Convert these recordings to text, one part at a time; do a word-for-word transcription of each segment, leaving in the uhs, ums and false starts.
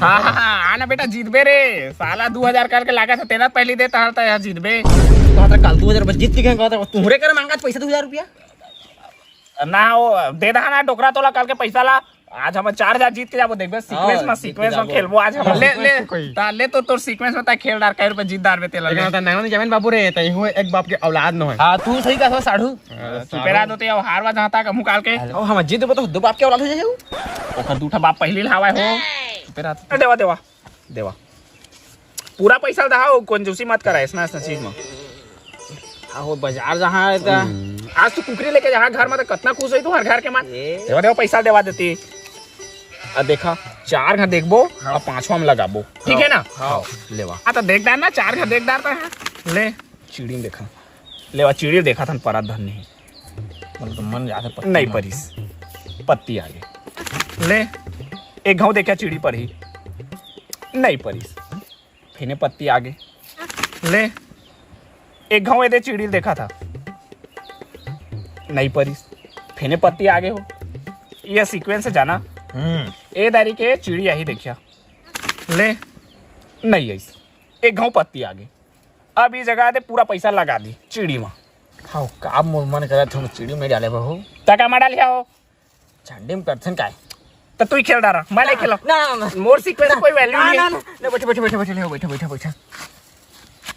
हाँ, हाँ, हाँ, आ ना बेटा, जीतबे रे। साला दू हजार कल के लागत हे, तेला पहली देता हल, त यार जीतबे। कहा था कल दू हजार बस जीत के गए, कहा था तुम्हरे कर मांगा पैसा दू हजार रुपया। ना, वो दे दहा ना डोकरा तोला कल के पैसा ला। आज हम चार हजार जीत के जाबो, देखबे सीक्वेंस हाँ, में, जीत के सीक्वेंस में जाबो। खेलबो आज हम। ले, ले, कोई। ता ले तो तोर सीक्वेंस में ता खेल डार, कै रुपया जीत डार बे तेला, ले। लेकिन ता नैमन जमीन बाबू रे, तई हुए एक बाप के औलाद न होय। हाँ, तू सही कहा साढ़ू। हाँ, चुपे रह दो ते, अब हारवा जहाँ तक हमू काल के। अब हम जीत देबो तो दो बाप के औलाद हो जाए। ओकर दू ठा बाप पहली ल हवाए हो। चुपे रह। देवा, देवा, देवा। पूरा पैसा ल दहा, वो कंजूसी मत करा, ऐसना, ऐसना चीज में। आहो, बाजार जहाँ है त। हम्म। आज तू कुकरी लेके जहाँ घर में त कतना खुश होई तुम्हार घर के मन। ए। देवा, देवा, पैसा देवा देती। आ देखा, चार घा देखबो, हाँ। और पांचवा में लगाबो। ठीक है ना? हाँ, लेवा। हाँ, तो देख डार ना, चार घा देख डार त है। ले, चिड़ी देखा। लेवा, चिड़ी देखा थन, परा धन नहीं। मतलब मन जाके पत्ती नहीं मार। परिस। पत्ती आगे। ले, एक घाव देखा चिड़ी पर ही। नहीं परिस। फेने पत्ती आगे। ले, एक घाव एदे चिड़ी देखा था, नहीं परिस। फेने पत्ती आगे हो। ये सीक्वेंस है जाना। हम्म। ए दारी के चिड़ी यही देखिया। ले, नहीं आइस। एक घाव पत्ती आगे। अब ये जगह दे पूरा पैसा लगा दी चिड़ी में। हाँ, का मोर मन करत हम चिड़ी में डाले बहू। तका में डालिया हो। झंडी में करथन काय? त तू ही खेल डारा, मैं नहीं खेला। ना, ना, ना। मोर सीक्वेंस कोई वैल्यू ना, नहीं। ना, ना, ना, बैठे, बैठे, बैठे, बैठे, ले, बैठे, बैठे, बैठे।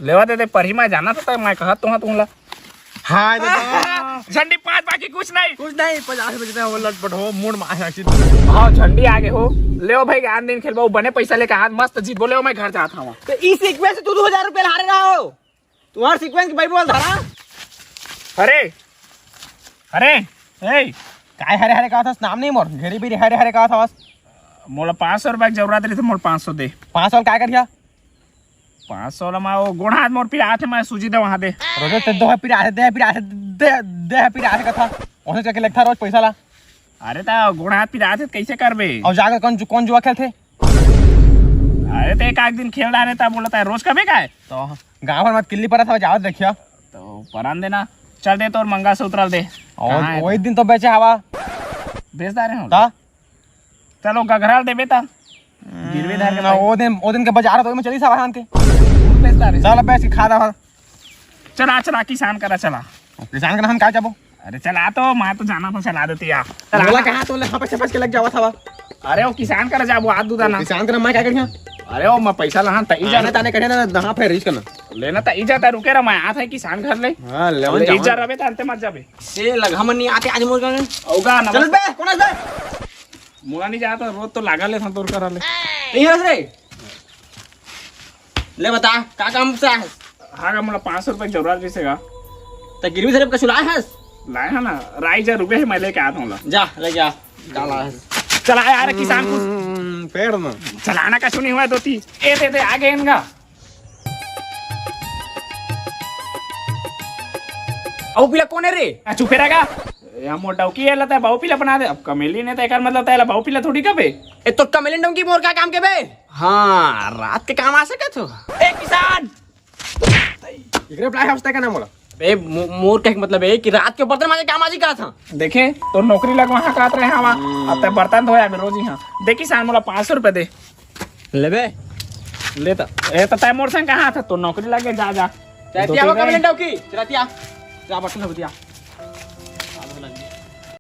लेवा दे दे, पढ़ी मैं जाना तो तय मैं कहा तुहा तुहला। हाँ, दे दे। झंडी पाँच बाकी कुछ नहीं। कुछ नहीं, पचास बजते हैं, वो लटपट हो, मूड में आया चीज। हाँ, झंडी आगे हो। लेवा भाई, आन दिन खेलबो, बने पैसा लेके हाथ मस्त जीतबो, लेवा मैं घर जात हूँ। तो इस सीक्वेंस से तू दो हजार रुपये हारे रहा हो। तुम्हार सीक्वेंस के भाई बोल धरा। अरे, अरे, ए, काय हरे हरे कहत हस? नाम नहीं मोर, घेरी बीरी हरे हरे कहत हस। मोला पाँच सौ रुपया के जरूरत रही, तो मोर पाँच सौ दे। पाँच सौ काय करिया? पाँच सौ ला मैं वो गोड़ हाथ मोर पिरात है, मैं सूजी दे वहाँ दे। रोजे ते दो है पिरात है, दे है पिरात है, दे, दे है पिरात है कथा। ओने करके लगता रोज पैसा ला। अरे ता गोड़ हाथ पिरात है, कैसे करबे? और जाकर कौन जु-, कौन जुआ खेलथे? अरे ते एक आध दिन खेल डारे ता बोला था, रोज कबे का है? तो गाँव भर मत किल्ली पर था, जावत देखिया। तो परान देना, चल दे तोर मंगलसूत्र दे। और कहाँ है वही तो? दिन तो बेचे हवा। बेच डारे हो? ता? चलो गघराल देबे ता। गिरवी धर के ना, भाई। वो दिन, वो दिन के बाजार तो में चली सवा के। बेच डारे। चल बेच के खा दा। चला, चला, किसान करा, चला। किसान करा हम का जाबो? अरे चला तो, मैं तो जाना था, चला देती यार। चला बोला ना। कहाँ तो ले, हाँ, पैसे पैसे के लग जावा था। अरे वो किसान करा जाबो, आज दूधा ना। किसान करा मैं क्या करिया? अरे वो मैं पैसा लहान तई आने जाना। ताने करे ना, ना फिर रिस्क ना। लेना तई जाता, रुके रहा, मैं आता है किसान घर ले। हाँ, लेवन ले जावा। इज्जत रहे तो अंते मत जाबे। से लगा मन नहीं आते आज मोर का। होगा ना चल बस। बे, कौन है बे? मोला नहीं जाता, रोज तो लागा ले था तोर करा ले। नहीं हंस रे। ले बता, का काम से आए हस? हाँ, का मोला पाँच सौ रुपये के जरूरत रहिसे गा। त गिरवी धरे कछु लाए हस? लाए है ना, राई जा रुपये है, मैं लेके आता हूँ ला। जा, लेके आ। का लाए हस? चला यार, किसान कुछ। हम्म, पेड़ में। चलाना कछु नहीं हुआ दोती। ए दे दे, आगे इनका। अउ पीला कोन है रे? आ, चुपे रह गा। या मोर डौकी है, लता बाऊ पीला बना दे। अब कमेलिन है, तो एकर मतलब तैला बाऊ पीला थोड़ी कबे। ए, तो कमेलिन डौकी मोर का काम के बे? हाँ, रात के काम आ सकत हो। ए, किसान! एकरे पलाई हाउस तय का नाम बोला? ए, मो-, मोर कहे के मतलब है कि रात के बर्तन माजे काम आजी का था। देखे, तो नौकरी लगवा हाँ कहत रहे हवा। अब तय बर्तन धोया अभी रोज ही हाँ। दे किसान, मोला पाँच सौ रुपये दे। लेबे? ले त, ए, त तय मोर संग कहाँ था? तो नौकरी लगे, जा, जा। चाय दो पिया तीन हो, कमेलिन डौकी? चला तिया। जा, बर्तन धो दिया।